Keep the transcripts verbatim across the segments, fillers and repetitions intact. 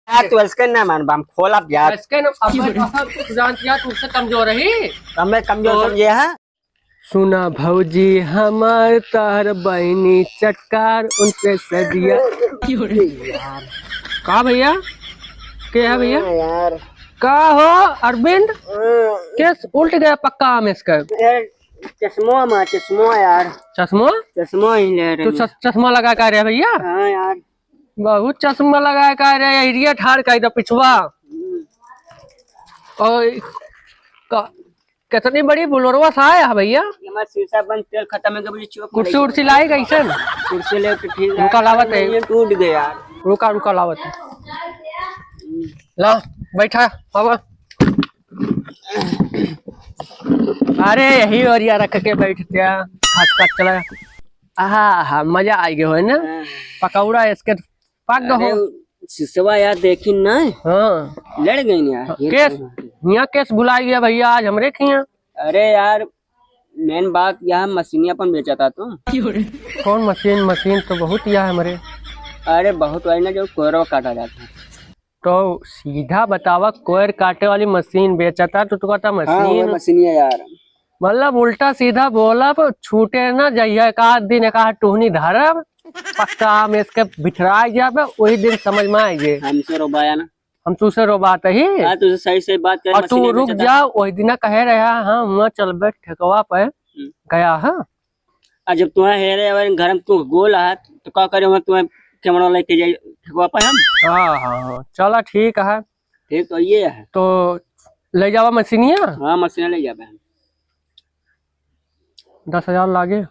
यार, तू इसके ना मान, हम खोलब यार। इसके ना, अब मैं कसम से जान किया, तू उससे कमजोर रही। तो मैं कमजोर और समझे है? सुना भौजी हमार, तहर बहिनी चटकार, उनसे सदिया। का भैया? के है भैया? हाँ यार। का हो अरविंद? हाँ। केस उल्ट गया पक्का आम इसका। यार, चश्मा मा, चश्मा यार। चश्मा? चश्मा ही ले रहे तू हैं। चश-, चश्मा लगा का रहे भैया? हाँ यार। बहुत चश्मा लगा का रहे, एरिया ठाड़ का इधर पिछुआ। हम्म। और का, कितनी बड़ी बोलेरो सा है भैया? ये हमारा शीशा बंद, तेल खत्म है, कभी चौक कुर्सी उर्सी लाई कैसे? कुर्सी ले तो ठीक है। रुका लावत है। ये टूट गया। रुका, रुका लावत है। ला, बैठा, बाबा। अरे, यही ओरिया रख के बैठ गया, हंस कर चला। आहा, आहा, मजा आ गया है ना? हाँ। पकौड़ा इसके पक गो अरे, हो। शीशवा यार, देखी ना। हाँ। लड़ गई ना यार, हाँ, ये केस, तो यहाँ केस बुला गया भैया, आज हमरे खिया। अरे यार, मेन बात यह मशीनिया अपन बेचा था तू। कौन मशीन? मशीन तो बहुत यह है हमरे। अरे, बहुत वाली ना, जो कोयरो काटा जाता है। तो सीधा बतावा, कोयर काटे वाली मशीन बेचता, तो तू कहता हाँ, मशीन। वो मशीनिया यार। मतलब उल्टा सीधा बोलब, छूटे ना जइया, एक आध दिन एक आध टुहनी धरब, पक्का हम इसके बिठराई जाबे, वही दिन समझ में आई जे। हमसे रोबाया ना। हम तुझसे रोबात ही। हाँ, तुझसे सही सही बात कर, और तू मशीनिया रुक बेचता। जा, वही दिना कहे रहा, हाँ, हुआ चलबे ठेकवा पे हम्म। गया, हाँ। आ जब तुम्हें हेरे अगर घर में तू गोल है, तो का करे, वहाँ तुम्हें कैमरा लेके जाई ठेकवा पे हम। हाँ, हाँ, हाँ, चला ठीक है। ठीक तो ये है। तो ले जावा मशीनिया? हाँ, मशीनिया ले जाबे हम। दस हजार लागे।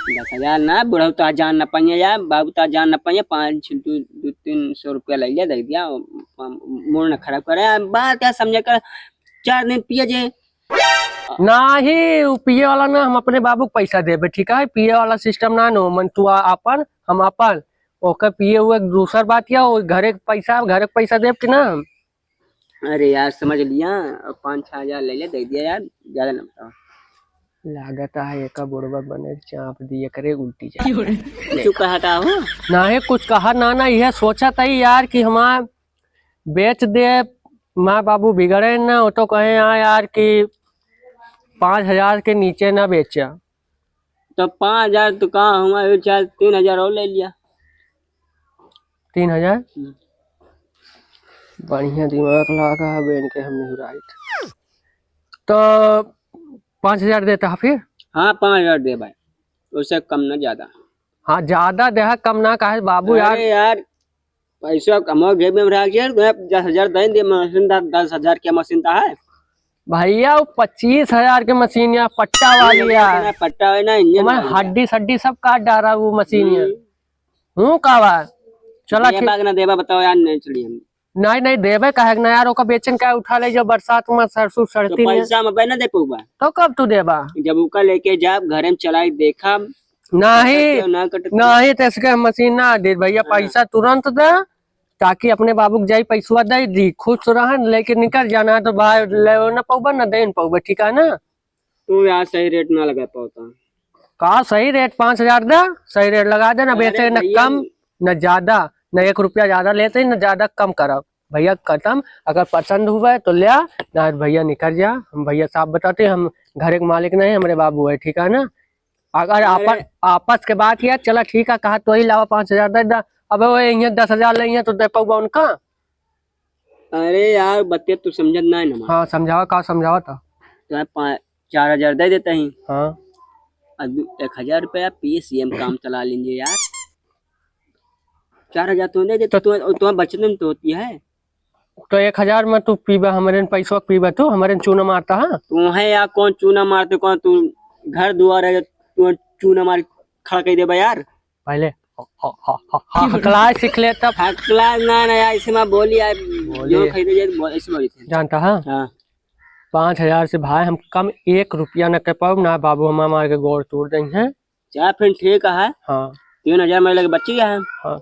दस हजार ना, बुढ़ऊ तो जान न पाइए यार, बाबू तो जान न पाइए, पाँच, दो, दो, तीन सौ रुपया ले लिया, दे दिया, मूड न खराब करे, बात क्या समझे कर, चार दिन पिए जे। नाही, उ पिए वाला ना, हम अपने बाबू के पैसा देबे, ठीक है? पिए वाला सिस्टम ना नो, मन तू आ-, आपन, हम आपन, ओकर पिए हुए दूसर बात या, वो घरे के पैसा, घरे के पैसा देब कि ना हम? अरे यार, समझ लिया, अब पाँच छः हजार ले ले, दे दिया यार, ज्यादा ना बताओ। लागत है एका बुढ़वा बने चाप दी, एकरे उल्टी जाए। क्यों रे? कुछ कहा था हो? नाही, कुछ कहा ना, ना, यह सोचा था यार कि हमार बेच दे, माँ बाबू बिगड़े ना, वो तो कहे हाँ यार कि पाँच हजार के नीचे ना बेचा। तो पाँच हजार तो कहाँ हुआ, ये चार, तीन हजार और ले लिया। तीन हजार? हम्म। बढ़िया दिमाग लागा है, बेन के हम निहुराइत। तो पाँच हजार देता है फिर? हाँ, पाँच हजार दे भाई, उससे कम ना ज्यादा। हाँ, ज्यादा दे है, कम ना काहे बाबू यार। अरे यार, पैसा कमाओ जेब में रख के, दस हजार दे दे, मशीन दा, दस हजार के मशीन दा है। भैया, वो पच्चीस हजार के मशीन या पट्टा वाली या। ना पट्टा है ना, इंजन हमारे वाली है। हड्डी सड्डी सब काट डारा वो मशीन या। हम्म। हूँ का बा? चला ठीक। देबा कि ना देबा बताओ यार, नहीं चली हम। नहीं, नहीं देबे काहे के ना यार, ओका बेचन का उठा ले जो बरसात में सरसों तो सड़ती में। पैसा हम अबे ना दे पउबा। तो कब तू देबा? जब ओका लेके जाब, घरे में चलाई देखब, नहीं, कटत या ना कटत। नहीं, तो इसके हम मशीन ना दे भैया, हाँ। पैसा तुरंत दे, ताकि अपने बाबू के जाई पैसवा दे दी, खुश रहन, लेके निकल जाना, तो भाई ले ना पउबा, ना दे न पउबा, ठीक है ना? तू यार सही रेट ना लगा पावता। का सही रेट? पाँच हजार दे, सही रेट लगा दे, ना अरे बेचे, ना भैया। कम, ना ज्यादा, ना एक रुपया ज्यादा लेते, ना ज्यादा कम करब। भैया खत्म, अगर पसंद हुआ तो ले आ, ना भैया निकल जा। हम भैया साफ बताते, हम घर के मालिक नहीं, हमरे बाबू है, ठीक है ना? अगर अरे। आपन, आपस के बात किया, चला ठीक है, कहा तो ही लावा पाँच हजार दे दा। अबे वो यहाँ दस हजार ले हैं तो दे पउबा उनका? अरे यार, बतिया तू समझत ना है ना हमार। हाँ, समझावा, का समझावा था? तो यार, पाँच, चार हजार दे देता ही। हाँ। अब एक हजार रुपया पिए सीएम काम चला लेंगे यार। चार हजार तो दे देता, तो तुम्हें, तुम्हें बचत नहीं तो होती है। तो एक हजार में तू पीबा, हमरे न पैसवा पीबा, तू हमरे न चूना मारता है। तू है यार, कौन चूना मारते, कौन तू घर दुआर है, तू चूना मार खड़ा कर देबा यार। पहले ह-, ह-, ह-, ह-, ह-, हकलाए सीख ले तब। हकलाए ना, ना यार, ऐसे मैं बोली यार, बोली। जो खरीदे जाए, बोल, ऐसे बोली थे। जानता है? हाँ। पाँच हजार से भाई हम कम एक रुपया न कर पाउब, ना बाबू हमार मार के गोड़ तोड़ देंगे। चला फिर ठीक है। हाँ। तीन हजार में लगे बची है। हाँ।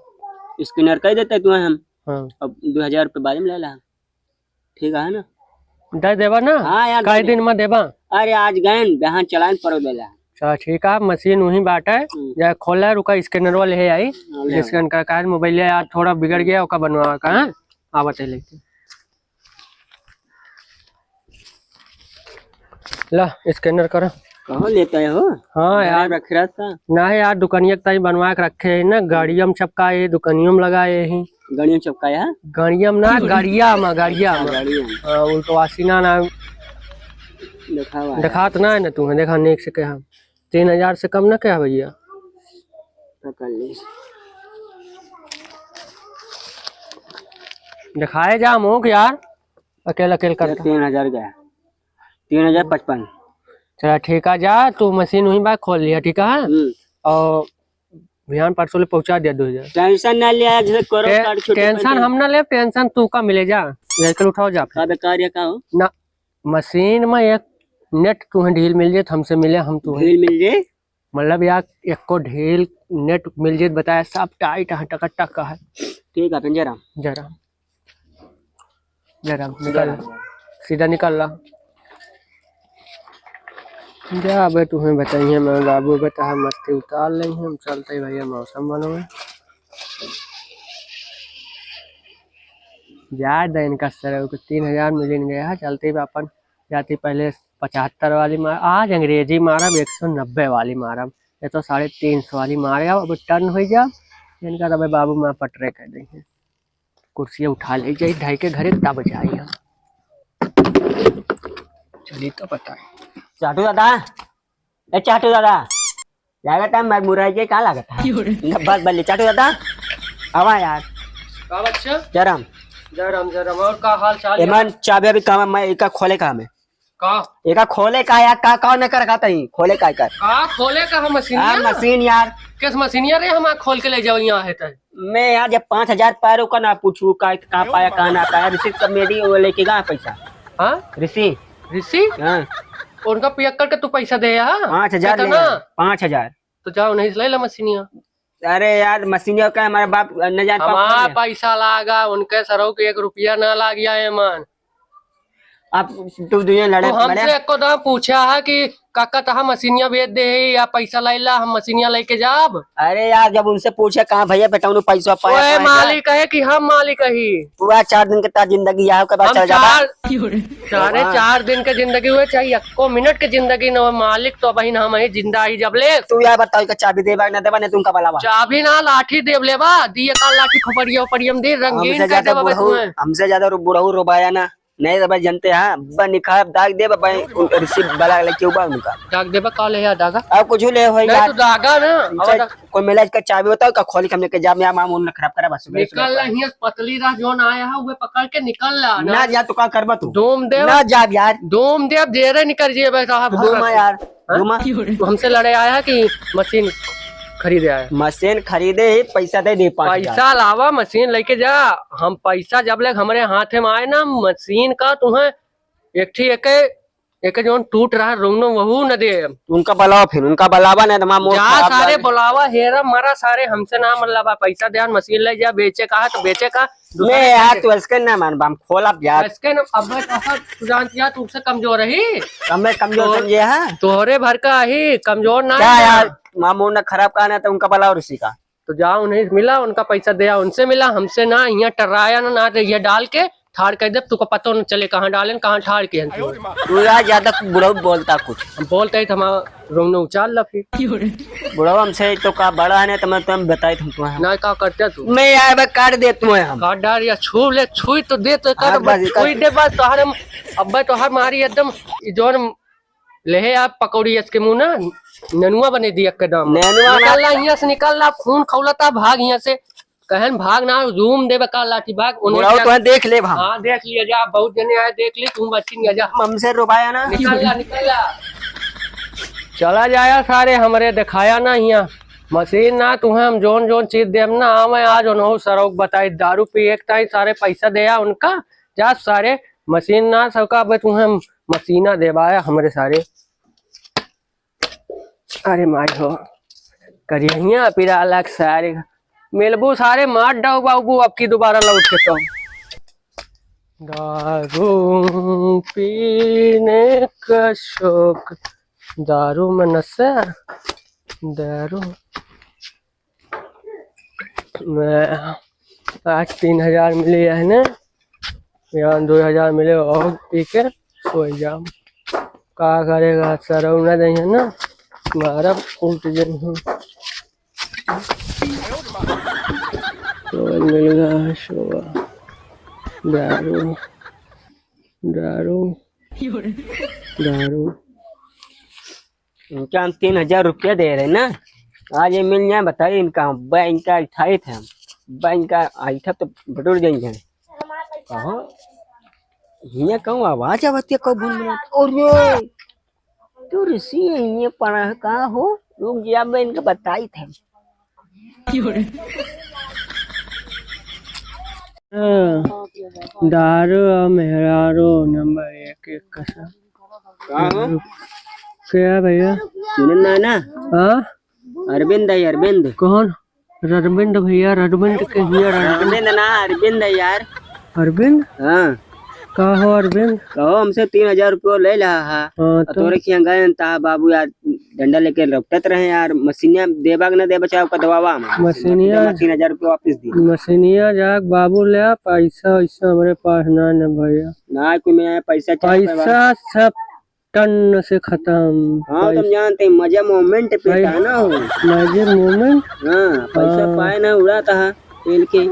स्कैनर कर देते तुम्हें हम। हाँ। अब दो हजार रुपये बाद में ले ला। ठीक है ना? दे देबा ना? हाँ यार, कई दे दे। दिन में देबा? अरे आज गए न, बिहान चलान परो देला। चला ठीक है, मशीन वहीं बाटे। हम्म। जा खोला, रुका, स्कैनर वाले है आई। हाँ, ले स्कैन का कार्ड मोबाइल यार थोड़ा बिगड़ गया, ओका बनवा का, हाँ? आवत है लेके। ला, scanner करा। कहाँ लेता है हो? हाँ यार। रख रहा था। ना यार, दुकनिया के ताई बनवा के रखे हैं ना, गाड़िया में चपकाए, दुकनियों में लगाए हैं। गाड़िया में चपकाए है? गाड़िया में ना, गाड़िया में, गाड़िया में। गाड़िया में। हाँ, उल्टवासी ना, ना। देखा हुआ है। देखात ना है ना तुम्हें, देखा नेक से कहा। तीन हजार से कम ना कहा भैया। पकड़ ले। दिखाए जा मुख यार, अकेल अकेल ये करता। तीन हजार गया, तीन हजार पचपन। चला ठीक है, जा तू मशीन वहीं बा खोल लिया, ठीक है? हम्म। और बिहान परसों ले पहुंचा दिया दो हजार। Tension ना लिया, जैसे करो टे-, card छुट्टी tension पर हम ना ले, tension तू का मिले जा, साइकिल उठाओ जा फिर। का बेकार या का हो? ना, मशीन में एक net तुम्हें ढील मिल जाए, हमसे मिले, हम तुम्हें ढील मिल जाए? मतलब यार, एको ढील net मिल जाए, बताया, सब tight है, टकाटक है। ठीक है, फिर जरा। जरा, जरा निकल, सीधा निकल ला। जा बे, तुम्हें बताइए, मैं बाबू बता मस्ती उतार लें, हम चलते भैया, मौसम बनो है। जा दे इनका सर, तीन हजार मिल गया है, चलते ही अपन जाती पहले पचहत्तर वाली मार, आज अंग्रेजी मारब, एक सौ नब्बे वाली मारब, ये तो साढ़े तीन सौ वाली मारे, अब टर्न हो जा इनका, तब बाबू माँ पटरे कर देंगे। कुर्सी उठा ले जाई, ढाई के घरे तब जाई हम। चली तो पता है। चाटू दादा, ए चाटू दादा, लागत है मर मुराई के का लागत है? क्यों रे? न बात बल्ले, चाटू दादा, आवा यार। का बच्चा? जय राम। जय राम, जय राम। और का हाल चाल है? एमन चाबी अभी काम है, मैं एका खोले काम है। का? एका खोले का यार, का, का न कर का तई? खोले का कर? का खोले का हम मशीनिया? हाँ, मशीन यार। किस मशीनिया रे, हम खोल के ले जाओ यहाँ है तय? मैं यार जब पाँच हजार पा रहे हो का ना पूछू, का, का पाया, का ना पाया, receipt कब मेरी वो लेके गया पैसा? हाँ? Receipt। Receipt? हाँ। उनका पियक्कड़ के तू पैसा दे यार। पाँच हजार कितना? ले यार, पाँच हजार। तो जाओ नहीं ले ला मशीनिया। अरे यार, मशीनिया का हमारे बाप न जान हमार पापा ने। पैसा लागा, उनके सरऊ के एक रुपया ना लाग जाए मन। आप तू दुनिया लड़े तो हमसे पड़े। एको दाम पूछा है कि काका तहा मशीनिया बेच दे है या पैसा लाई ला, हम मशीनिया लेके जाब। अरे यार, जब उनसे पूछे कहाँ भैया बेटा उन्हें पैसा पाया, ओए कहाँ गया? मालिक है कि हम मालिक ही? पूरा चार दिन के तार जिंदगी यहाँ के बाद हम चल जाबा। चार, चारे वाह। चार दिन के जिंदगी हुए, चाहे एको मिनट के जिंदगी न हो, मालिक तो बहिन हम ही जिंदा ही जब ले। तू यार बताओ, इका चाबी देबा ना देबा, नहीं तुमका बलावा। चाबी ना, लाठी देब लेबा, दिए का लाठी खोपड़िया उपड़िया में दे, रंगीन हमसे कर ज्यादा देबा बस बुढ़ऊ, तुम्हें। हमसे ज्यादा रो-, बुढ़ऊ रोबाया ना। नहीं तो भाई जनते हैं, बा निकाल दाग दे, बा भाई, उन रिसीव बला ले क्यों बा उनका? दाग देबा का ले या दागा? अब कुछ ले हो नहीं यार। तू दागा ना, हमसे अब दा- कोई मिला इसका चाबी बताओ, का खोली के हमने के जाब, या मामून ना खराब करा बस, सुबह निकल सुबह। रही है, पतली राह जोन आया है, उहे पकड़ के निकल ला ना। ना जा, तो का करबा तू? डोम देव। ना जाब यार। डोम देव, देरे निकल जिए बे साहब, डोमा भगत। यार, हाँ? डोमा। तू हमसे लड़े आया है कि मशीन खरीदे आया? मशीन खरीदे ही, पैसा दे दे पाँच हजार। पैसा लावा, मशीन लेके जा। हम पैसा जब ले हमरे हाथे में आए ना, मशीन का तुम्हें एक ठी एके, एके जौन टूट रहा रोनो वहू न दे। उनका बलावा फिर, उनका बलावा ना, दिमाग मोर जा खराब सारे बा। बुलावा, हेरा मरा सारे, हमसे ना मतलब, पैसा दे, मशीन ले जा, बेचे का है तो बेचे का, दूसरे मैं यार खरीदे। तू इसके ना मान, हम खोलब यार। इसके ना, अब मैं कहा, तू जानती यार, तुमसे कमजोर रही। अब मैं कमजोर तो समझे, हाँ? तोहरे भर का ही, कमजोर ना क्या है। यार, मामू ने खराब कहा ना, तो उनका बलावा उसी का। तो जाओ उन्हें मिला, उनका पैसा दे आओ, उनसे मिला, हमसे ना, यहाँ टर्राया ना, ना तो ये डाल के ठाड़ कर दे, तुमको पता न चले कहाँ डालें, कहाँ ठाड़ के हैं तू। तू यार ज्यादा बुढ़ऊ बोलता कुछ। हम बोलते ही तो हमारा रोमनो उचाल ला फिर। बुढ़ऊ हमसे तो का बड़ा है ना, तो मैं तुम बताई तुम तुम्हें। ना का करते तू? मैं यार बे काट दे तुम्हें हम। काट डाल या छू ले, छुई तो दे तो काट, हाँ, बस बस छुई इतना दे बस तोहरे, अब तोहर मारी एकदम, ई जौन लेहे आप पकौड़ी एस के मुंह ना, नेनुआ बने दी एकदम। नेनुआ निकल ना। ला, हियां से निकल ला, खून खौलता, भाग हियां से। कहन भाग ना, जूम देबे का लाठी भाग, उन्हें बुढ़ऊ क्या तो देख ले भाग। हाँ, देख लिया जा, बहुत जने आए, देख ले, तू बच्ची नहीं जा। हमसे रोबाया ना। निकल ला, निकल ला। चला जाया सारे, हमरे दिखाया ना हियां। मशीन ना, तुम्हें हम जोन जोन चीज देम ना, आवे आज उन्हों सरोक बताई, दारू पिए के ताई सारे पैसा दे आ उनका, जा सारे मशीन ना सबका, अब तुम्हें हम मशीना देवाया हमरे सारे। अरे माई हो, करिया पिरा लाग सारे, मिलबू सारे मार डाऊ बाबू, अब की दोबारा लौट के तो। दारू पीने का शौक, दारू में नशा, दारू। मैं आज तीन हजार मिली है ना, यहाँ दो हजार मिले और पी के सोई जाम। का करेगा, सरऊ ना दइहैं ना, मारब उल्ट जइहैं। तो मिल गया है शोभा। दारू, दारू, दारू। इनका हम तीन हजार रुपया दे रहे ना, आज ये मिल जाए, बताइए इनका, हम बैंक का अठाई थे हम, बैंक का अठाई तो बटोर देंगे। कहो, हियाँ कहूँ आवाज आवत है, कहूँ भूल मिला। और ये, तू ऋषि है, ये पड़ा है, कहाँ हो? रुक जा, मैं इनका बताई थे। हाँ, दारू और मेहरारू नंबर एक, एक कसम। का हो? क्या भैया? सुनन ना, ना? हाँ? अरविंद है, अरविंद। कौन? ररविंद भैया, ररविंद के हिया ररविंद। अरविंद ना, अरविंद है यार। अरविंद? हाँ। का हो अरविंद? कहो, हमसे तीन हजार रुपयो ले ला हा। हाँ, और तो? तोरे खियाँ गए ता बाबू यार, डंडा लेके लपटत रहे यार, मशीनिया देबा के ना देबा, चाहे ओका दवावा हम। मशीनिया तीन हजार रुपया वापस दी। मशीनिया जाके बाबू ले आ, पैसा वैसा हमरे पास ना न भैया। ना कोई में पैसा चाहे पैसा सब टन से खत्म। हाँ, तुम जानते हैं, मजा मोमेंट पे भाई, था ना हो। मजे मोमेंट? हाँ, पैसा हाँ। पाए ना उड़ाता है, पेल के।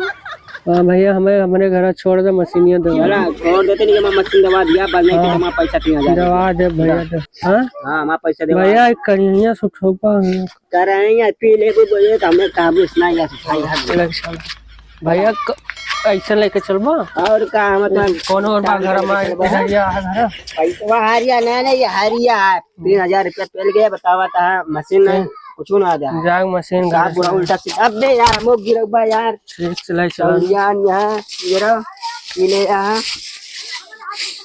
हाँ भैया, हमें, हमरे घर छोड़ दे, मशीनिया दवा। चला, छोड़ देते नहीं, हमारा मशीन दवा दिया, बाद में हाँ। हमारा पैसा तीन हजार दवा दे भैया, दे। हाँ? हाँ, हमारा पैसा दवा। भैया, एक करिया सुठोपा है। कर रहे हैं, पी ले, कोई बोले तो हमें काबू इतना या सुखाई है। चलो, चलो। भैया, क-, ऐसे लेके चलबा? और का, हम तो कौन और बा घर में? चलबा। हरिया है घर? पैसा हरिया नहीं, नहीं, ये हरिया है। तीन हजार रुपया पेल गया, बतावा ता मशीन नहीं, ठीक। कुछ ना आ जा। जाग मशीन साफ घर पूरा से। उल्टा सीधा। अबे यार, हम लोग गिरबा यार। ठीक, चलाई, चलाई। चौरियान यहाँ, गिरो, ये ले यहाँ।